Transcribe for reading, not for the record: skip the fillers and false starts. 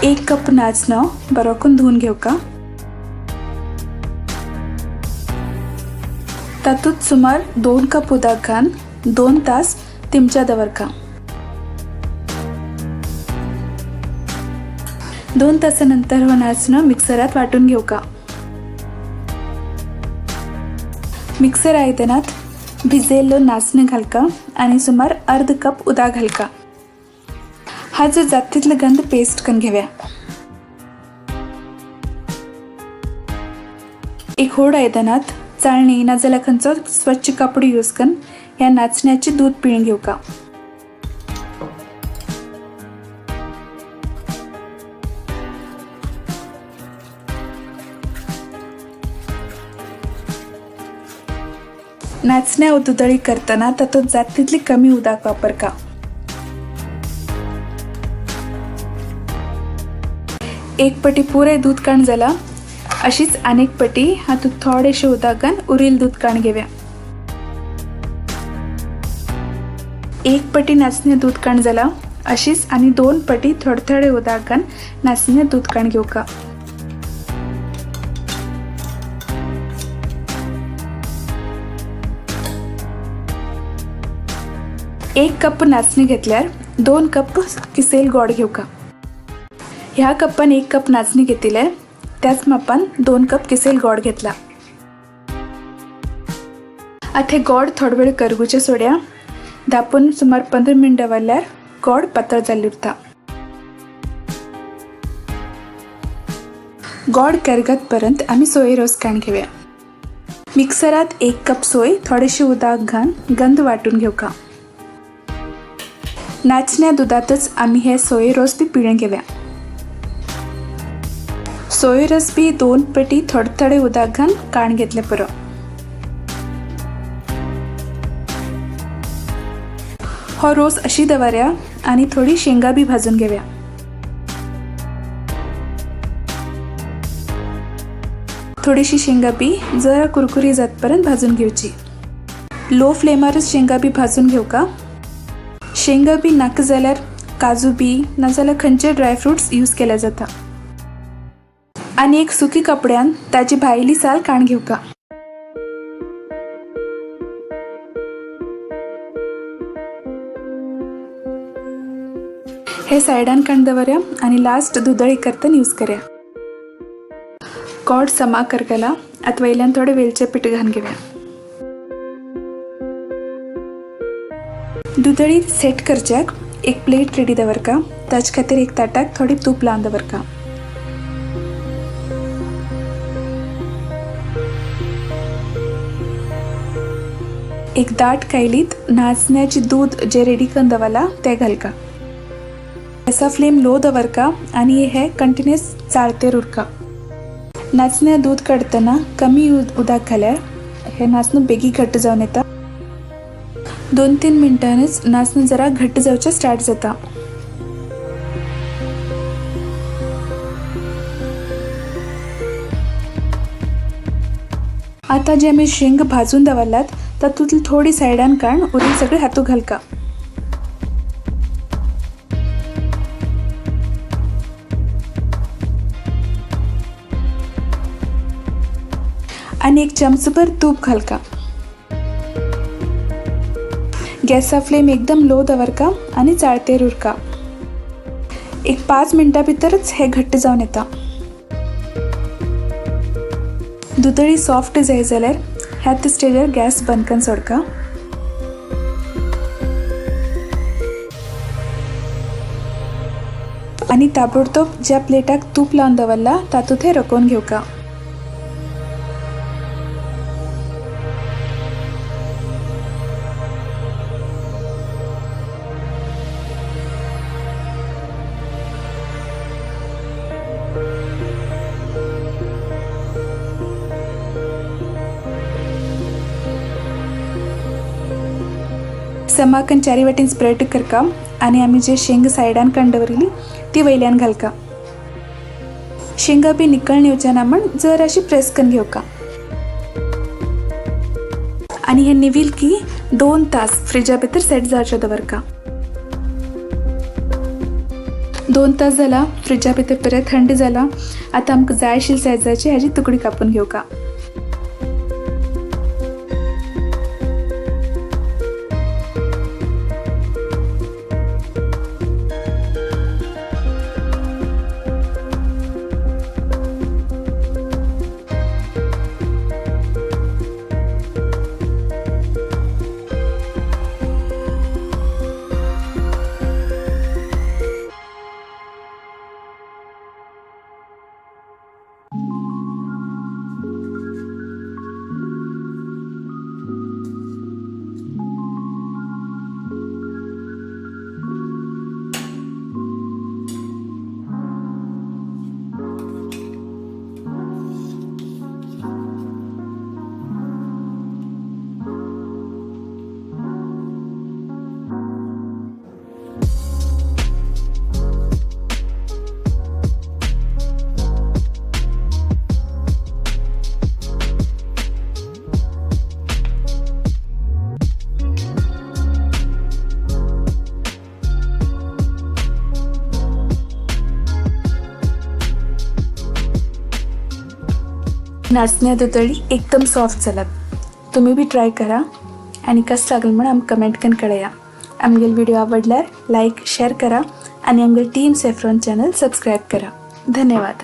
1 cup नाचणं बरो करून धुवन घेवका। तातूंत सुमार 2 कप उदक घालून 2 तास तिमच्या दवरका। 2 तासानंतर हो नाचणं मिक्सरात वाटून घेवका। मिक्सर आयदनात भिजयल्लो नाचणं घालका आणि सुमार अर्ध कप उदक घालका। हा जो जात तितलो गंध पेस्ट करून घेव्या। एक होड आयदनात चाळणी नाजाल्यार खंयचो स्वच्छ कपडो यूज करून ह्या नाचण्याची दूध पिळून घेवका। नाचण्या दुदळी करतना तातूंत जात तितली कमी उदक वापरका। 1 पटी पुराय दूध काण जाला अशीच अनेक पटी हातूंत थोडेशें उदक घालून उरिल्लें दूध काण घेवया। 1 पटी नाचण्या दूध काण जाला अशीच आनी 2 पटी थोडे थोडे उदक घालून नाचण्या दूध काण घेवका। 1 कप नाचणी घेतल्यार 2 कप किसेल गोड घेवका। ह्या कप्पान 1 कप नाचणी घेतले त्याच मापान 2 कप किसेल गोड घेतला। आता हे गोड थोडो वेळ करगुचे सोड्या। धापून सुमार 15 मिनट दवरल्यार गोड पातळ जाल्ली उरता। गोड करगत पर्यंत आमी सोय रोस काण घेवया। मिक्सरात 1 कप सोय थोडेशे उदक घालून गंध वाटून घेवका। नाचण्या दुदातच आमी हे सोय रोस बी पिळून घेवया। सोय रस बी 2 पटी थोडे थोडे उदक घालून काण घेतले पुरो। हो रोस अशी दवरया आनी थोडी शेंगा बी भाजून घेवया। थोडीशी शेंगा बी जरा कुरकुरी जातपर्यंत भाजून घेवची। लो फ्लेमारच शेंगा बी भाजून घेवका। शेंगा बी नाका जाल्यार काजू बी नाजाल्यार खंयचे ड्राय फ्रुट्स यूज केले जाता। आनी एक सुकी कपड्यान ताजी भायली साल काण घेवका। हे सायडान काण दवरया आनी लास्ट दुदळी करतना यूज करया। गोड समा करगला आतां वयल्यान थोडे वेलचे पीठ घालून घेवया। दुदळी सेट करच्याक एक प्लेट रेडी दवरका। ताचे खातीर एक ताटाक थोडी तूप लावन दवरका। एक दाट कायलीत नाचण्याची दूध जे रेडी करून दवरला ते घालका। गॅसा फ्लेम लो दवरका आनी हे कंटिन्युअस चाळतेर उरका। नाचण्या दूध काडटना कमी उदक घाल्यार हे नाचणं बेगीन घट्ट जावन येता। 2-3 मिनटांनीच नाचणं जरा घट्ट जावचें स्टार्ट जाता। आता जे आमी शेंग भाजून दवरलात तातूंतली थोडी सायडान काण उरिल्ली सगळी हातूंत घालका। आनी 1 चमचभर तूप घालका। गॅसा फ्लेम एकदम लो दवरका आनी चाळतेर उरका। एक 5 मिनटां भितरच हे घट्ट जावन येता। दुदळी सॉफ्ट जाय जाल्यार ह्याच स्टेजार गॅस बंद करून सोडका। आनी ताबडतोब ज्या प्लेटाक तूप लावन दवरला तातूंत हे रकोवन घेवका। समाकन चारी वाटेन स्प्रेड करका आनी आमी जे शेंग सायडान काण दवरिल्ली ती वयल्यान घालका। शेंगा बी निकळून येवचे ना म्हण जराशी प्रेस करून घेवका। आनी हे निवील की 2 तास फ्रिजा भितर सेट जावचे दवरका। 2 तास जाला, फ्रिजा भितर बरें थंड जाला. आतां आमकां जाय आशिल्ली सायजाची हाजी तुकडी कापून घेवका. नाचण्या दुदळी एकदम सॉफ्ट जालात. तुम्ही बी ट्राय करा आनी कसं लागलं म्हण आमकां कमेंट करून कळया. आमगेलो व्हिडिओ आवडल्यार लायक शेअर करा आनी आमगेले टीम सॅफ्रॉन चॅनल सबस्क्रायब करा. धन्यवाद.